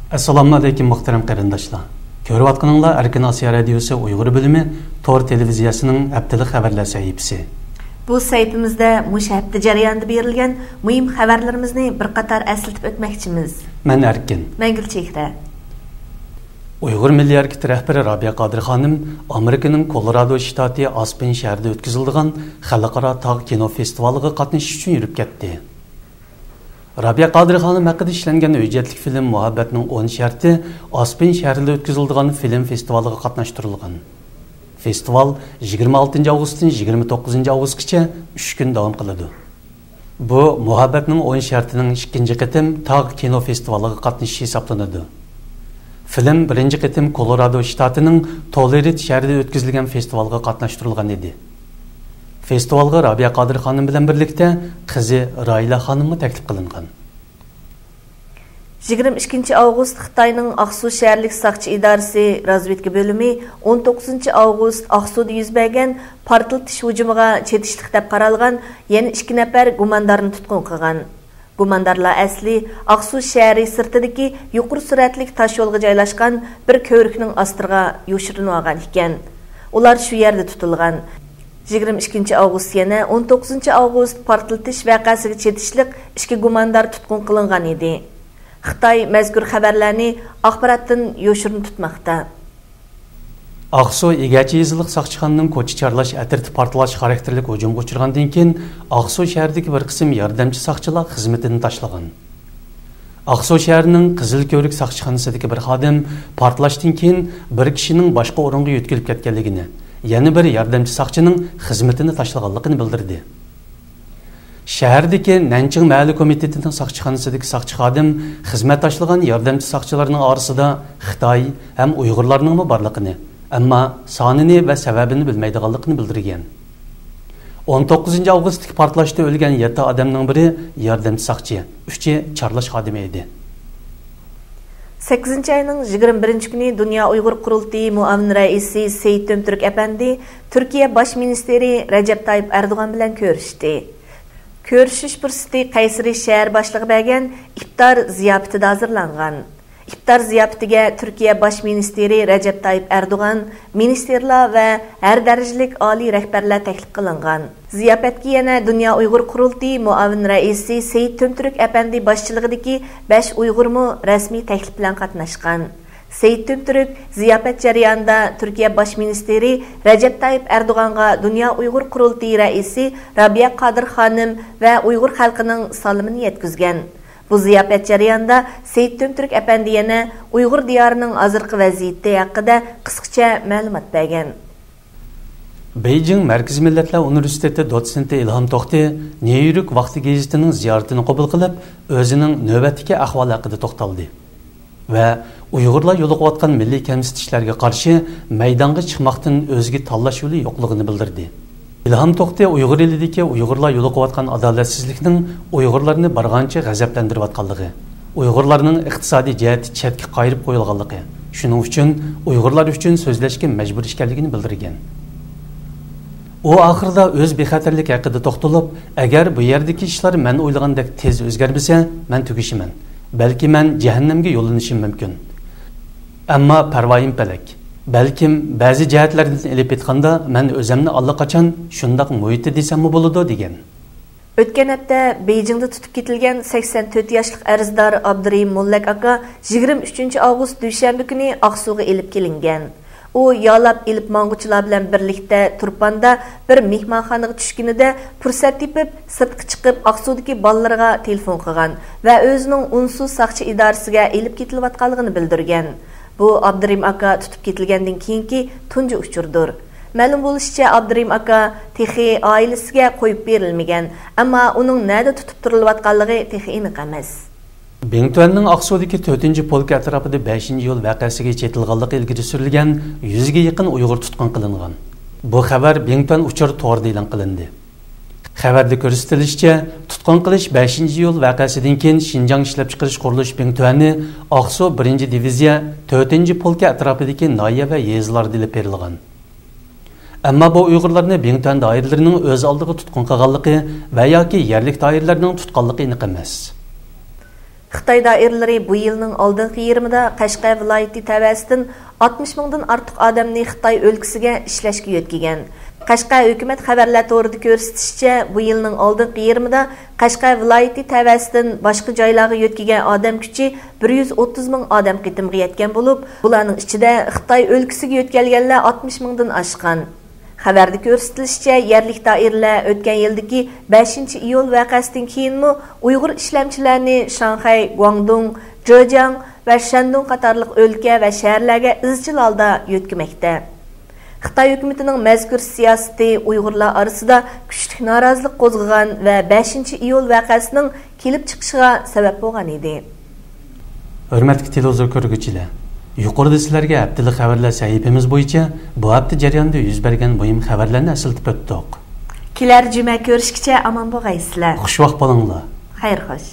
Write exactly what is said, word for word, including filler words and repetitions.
ئەسسالامۇ ئەلەيكۇم، مۇھتەرەم قېرىنداشلار. كۆرۈۋاتقىنىڭلار ئەركىن ئاسىيا رادىيوسى ئۇيغۇر بۆلۈمى تور تېلېۋىزىيەسىنىڭ ھەپتىلىك خەۋەرلەر سەھىپىسى. بۇ سەھىپىمىزدە مۇشۇ ھەپتە جەريانىدا بېرىلگەن مۇھىم خەۋەرلىرىمىزنى بىر قاتار ئەسلىتىپ ئۆتمەكچىمىز. مەن ئەركىن. مەن گۈلچېھرە. ئۇيغۇر مىللىي ھەرىكىتى رەھبىرى رابىيە قادىر خانىم ئامېرىكىنىڭ كولورادو شتاتى ئاسپېن شەھىرىدە ئۆتكۈزۈلىدىغان خەلقئارا تاغ كىنو فېستىۋالىغا قاتنىشىش ئۈچۈن يۈرۈپ كەتتى. رابىيە قادىر خانىم ھەققىدە ئىشلەنگەن ھۆججەتلىك فىلىم مۇھەببەتنىڭ ئون شەرتى ئاسپېن شەھىرىدە ئۆتكۈزۈلىدىغان فىلىم فېستىۋالىغا قاتناشتۇرۇلغان. فېستىۋال يىگىرمە ئالتىنچى ئاۋغۇستتىن يىگىرمە توققۇزىنچى ئاۋغۇستقىچە ئۈچ كۈن داۋام قىلىدۇ. بۇ مۇھەببەتنىڭ ئون شەرتىنىڭ ئىككىنچى قېتىم تاغ كىنو فېستىۋالىغا قاتنىشىشى ھېسابلىنىدۇ. فىلىم بىرىنچى قېتىم كولورادو شتاتىنىڭ تولېرىت شەھىرىدە ئۆتكۈزۈلگەن فېستىۋالغا قاتناشتۇرۇلغان ئىدى. فېستىۋالغا رابىيە قادىر خانىم بىلەن بىرلىكتە قىزى رايلا خانىممۇ تەكلىپ قىلىنغان. يىگىرمە ئىككىنچى ئاۋغۇست خىتاينىڭ ئاقسۇ شەھەرلىك ساقچى ئىدارىسى رازۋېدكا بۆلۈمى ئون توققۇزىنچى ئاۋغۇست ئاقسۇدا يۈز بەرگەن پارتلىتىش ھۇجۇمىغا چېتىشلىق دەپ قارالغان يەنە ئىككى نەپەر گۇماندارنى تۇتقۇن قىلغان. گۇماندارلار ئەسلى ئاقسۇ شەھىرى سىرتىدىكى يۇقىرى سۈرئەتلىك تاشيولغا جايلاشقان بىر كۆۋرۈكنىڭ ئاستىغا يوشۇرۇنۇۋالغان ئىكەن. ئۇلار شۇ يەردە تۇتۇلغان. يىگىرمە ئىككىنچى ئاۋغۇست يەنە ئون توققۇزىنچى ئاۋغۇست پارتلىتىش ۋەقەسىگە چېتىشلىق ئىككى گۇماندار تۇتقۇن قىلىنغان ئىدى. خىتاي مەزكۇر خەۋەرلەرنى ئاخباراتتىن يوشۇرۇن تۇتماقتا. ئاقسۇ ئىگەچى يېزىلىق ساقچىخانىنىڭ كوچا چارلاش ئەترىتى پارتلاش خاراكتېرلىك ھۇجۇمغا ئۇچرىغاندىن كېيىن، ئاقسۇ شەھىرىدىكى بىر قىسىم ياردەمچى ساقچىلار خىزمىتىنى تاشلىغان. ئاقسۇ شەھىرىنىڭ قىزىل كۆۋرۈك ساقچىخانىسىدىكى بىر خادىم پارتلاشتىن كېيىن بىر كىشىنىڭ باشقا ئورۇنغا يۆتكىلىپ كەتكەنلىكىنى، يەنە بىر ياردەمچى ساقچىنىڭ خىزمىتىنى تاشلىغانلىقىنى بىلدۈردى. شەھەردىكى نەنچىڭ مەھەللە كومىتېتىنىڭ ساقچىخانىسىدىكى ساقچى خادىم خىزمەت تاشلىغان ياردەمچى ساقچىلارنىڭ ئارىسىدا خىتاي ھەم ئۇيغۇرلارنىڭمۇ بارلىقىنى، ئەمما سانىنى ۋە سەۋەبىنى بىلمەيدىغانلىقىنى بىلدۈرگەن. ئون توققۇزىنچى ئاۋغۇستتىكى پارتلاشتا ئۆلگەن يەتتە ئادەمنىڭ بىرى ياردەمچى ساقچى، ئۈچى چارلاش خادىمى ئىدى. سەككىزىنچى ئاينىڭ يىگىرمە بىرىنچى كۈنى دۇنيا ئۇيغۇر قۇرۇلتىيى مۇئاۋىن رەئىسى سېيىت تۆمتۈرك ئەپەندى تۈركىيە باش مىنىستىرى رەجەپ تايىپ ئەردوغان بىلەن كۆرۈشتى. كۆرۈشۈش پۇرسىتى قەيسىرى شەھەر باشلىقى بەرگەن ئىپتار زىياپىتىدە ھازىرلانغان. ئىپتار زىياپىتىگە تۈركىيە باش مىنىستىرى رەجەپ تايىپ ئەردوغان، مىنىستىرلار ۋە ھەر دەرىجىلىك ئالىي رەھبەرلەر تەكلىپ قىلىنغان. زىياپەتكە يەنە دۇنيا ئۇيغۇر قۇرۇلتىيى مۇئاۋىن رەئىسى سېيىت تۆمتۈرك ئەپەندى باشچىلىقىدىكى بەش ئۇيغۇرمۇ رەسمىي تەكلىپ بىلەن قاتناشقان. سېيىت تۆمتۈرك زىياپەت جەريانىدا تۈركىيە باش مىنىستىرى رەجەپ تايىپ ئەردوغانغا دۇنيا ئۇيغۇر قۇرۇلتىيى رەئىسى رابىيە قادىر خانىم ۋە ئۇيغۇر خەلقىنىڭ سالىمىنى يەتكۈزگەن. بۇ زىياپەت جەريانىدا سېيىت تۆمتۈرك ئەپەندى يەنە ئۇيغۇر دىيارىنىڭ ھازىرقى ۋەزىيىتى ھەققىدە قىسقىچە مەلۇمات بەرگەن. بېيجىڭ مەركىزىي مىللەتلەر ئۇنىۋېرسىتېتى دوتسېنتى ئىلھام توختى نيۇ يورك ۋاقتى گېزىتىنىڭ زىيارىتىنى قوبۇل قىلىپ، ئۆزىنىڭ نۆۋەتتىكى ئەھۋالى ھەققىدە توختالدى ۋە ئۇيغۇرلار يولۇقۇۋاتقان مىللىي كەمسىتىشلەرگە قارشى مەيدانغا چىقماقتىن ئۆزگە تاللاش يولى يوقلۇقىنى بىلدۈردى. ئىلھام توختى ئۇيغۇر ئېلىدىكى ئۇيغۇرلار يولۇقۇۋاتقان ئادالەتسىزلىكنىڭ ئۇيغۇرلارنى بارغانچە غەزەپلەندۈرۈۋاتقانلىقى، ئۇيغۇرلارنىڭ ئىقتىسادىي جەھەتتە چەتكە قايرىپ قويۇلغانلىقى، شۇنىڭ ئۈچۈن ئۇيغۇرلار ئۈچۈن سۆزلەشكە مەجبۇر ئىكەنلىكىنى بىلدۈرگەن. ئۇ ئاخىرىدا ئۆز بىخەتەرلىكى ھەققىدە توختىلىپ، ئەگەر بۇ يەردىكى ئىشلار مەن ئويلىغاندەك تېز ئۆزگەرمىسە، مەن تۈگىشىمەن. بەلكى مەن جەھەننەمگە يوللىنىشىم مۇمكىن. ئەمما پەرۋايىم پەلەك. بەلكىم بەزى جەھەتلەردىن ئېلىپ ئېيتقاندا، مەن ئۆزەمنى ئاللىقاچان شۇنداق مۇھىتتا دېسەممۇ بولىدۇ، دېگەن. ئۆتكەن ھەپتە بېيجىڭدا تۇتۇپ كېتىلگەن سەكسەن تۆت ياشلىق ئەرزدار ئابدۇرېھىم موللاك ئاكا يىگىرمە ئۈچىنچى ئاۋغۇست دۈشەنبە كۈنى ئاقسۇغا ئېلىپ كېلىنگەن. ئۇ يالاپ ئېلىپ ماڭغۇچىلار بىلەن بىرلىكتە تۇرپاندا بىر مېھمانخانىغا چۈشكىنىدە، پۇرسەت تېپىپ، سىرتقا چىقىپ، ئاقسۇدىكى بالىلىرىغا تېلېفون قىلغان ۋە ئۆزىنىڭ ئۇنسۇ ساقچى ئىدارىسىگە ئېلىپ كېتىلىۋاتقانلىقىنى بىلدۈرگەن. بۇ ئابدۇرېھىم ئاكا تۇتۇپ كېتىلگەندىن كېيىنكى تۇنجى ئۇچۇردۇر. مەلۇم بولۇشىچە، ئابدۇرېھىم ئاكا تېخى ئائىلىسىگە قويۇپ بېرىلمىگەن، ئەمما ئۇنىڭ نەدە تۇتۇپ تۇرۇلۇۋاتقانلىقى تېخى ئېنىق ئەمەس. بىڭتۈەننىڭ ئاقسۇدىكى تۆتىنچى پولكا ئەتراپىدا بەشىنچى ئىيۇل ۋەقەسىگە چېتىلغانلىقى ئىلگىرى سۈرۈلگەن يۈزگە يېقىن ئۇيغۇر تۇتقۇن قىلىنغان. بۇ خەۋەر بىڭتۈەن ئۇچۇر تورىدا ئېلان قىلىندى. خەۋەردە كۆرسىتىلىشىچە، تۇتقۇن قىلىش بەشىنچى ئىيۇل ۋەقەسىدىن كېيىن شىنجاڭ ئىشلەپچىقىرىش قۇرۇلۇش بىڭتۈەنى ئاقسۇ بىرىنچى دىۋىزىيە تۆتىنچى پولكا ئەتراپىدىكى ناھىيە ۋە يېزىلاردا ئېلىپ بېرىلغان. ئەمما بۇ ئۇيغۇرلارنى بىڭتۈەن دائىرىلىرىنىڭ ئۆز ئالدىغا تۇتقۇن قىلغانلىقى ۋە ياكى يەرلىك دائىرىلەرنىڭ تۇتقانلىقى ئېنىق ئەمەس. خىتاي دائىرىلىرى بۇ يىلنىڭ ئالدىنقى يېرىمىدا قەشقەر ۋىلايىتى تەۋەسىدىن ئاتمىش مىڭدىن ئارتۇق ئادەمنى خىتاي ئۆلكىسىگە ئىشلەشكە يۆتكىگەن. قەشقەر ھۆكۈمەت خەۋەرلەر تورىدا كۆرسىتىشىچە، بۇ يىلنىڭ ئالدىنقى يېرىمىدا قەشقەر ۋىلايىتى تەۋەسىدىن باشقا جايلارغا يۆتكىگەن ئادەم كۈچى بىر يۈز ئوتتۇز مىڭ ئادەم قېتىمغا يەتكەن بولۇپ، بۇلارنىڭ ئىچىدە خىتاي ئۆلكىسىگە يۆتكەلگەنلەر ئاتمىش مىڭدىن ئاشقان. خەۋەردە كۆرسىتىلىشىچە، يەرلىك دائىرىلەر ئۆتكەن يىلدىكى بەشىنچى ئىيۇل ۋەقەسىدىن كېيىنمۇ ئۇيغۇر ئىشلەمچىلەرنى شاڭخەي، گۇاڭدۇڭ، جېجياڭ ۋە شەندۇڭ قاتارلىق ئۆلكە ۋە شەھەرلەرگە ئىزچىل ھالدا يۆتكىمەكتە. خىتاي ھۆكۈمىتىنىڭ مەزكۇر سىياسىتى ئۇيغۇرلار ئارىسىدا كۈچلۈك نارازىلىق قوزغىغان ۋە بەشىنچى ئىيۇل ۋەقەسىنىڭ كېلىپ چىقىشىغا سەۋەب بولغان ئىدى. ھۆرمەتلىك تېلېۋىزور كۆرگۈچىلەر، يۇقىرىدا سىلەرگە ھەپتىلىك خەۋەرلەر سەھىپىمىز بويىچە بۇ ھەپتە جەريانىدا يۈز بەرگەن مۇھىم خەۋەرلەرنى ئەسلىتىپ ئۆتتۇق. كېلەر جۈمە كۆرۈشكىچە ئامان بولغايسىلەر. خۇش ۋاقىت بولۇڭلار. خەير خوش.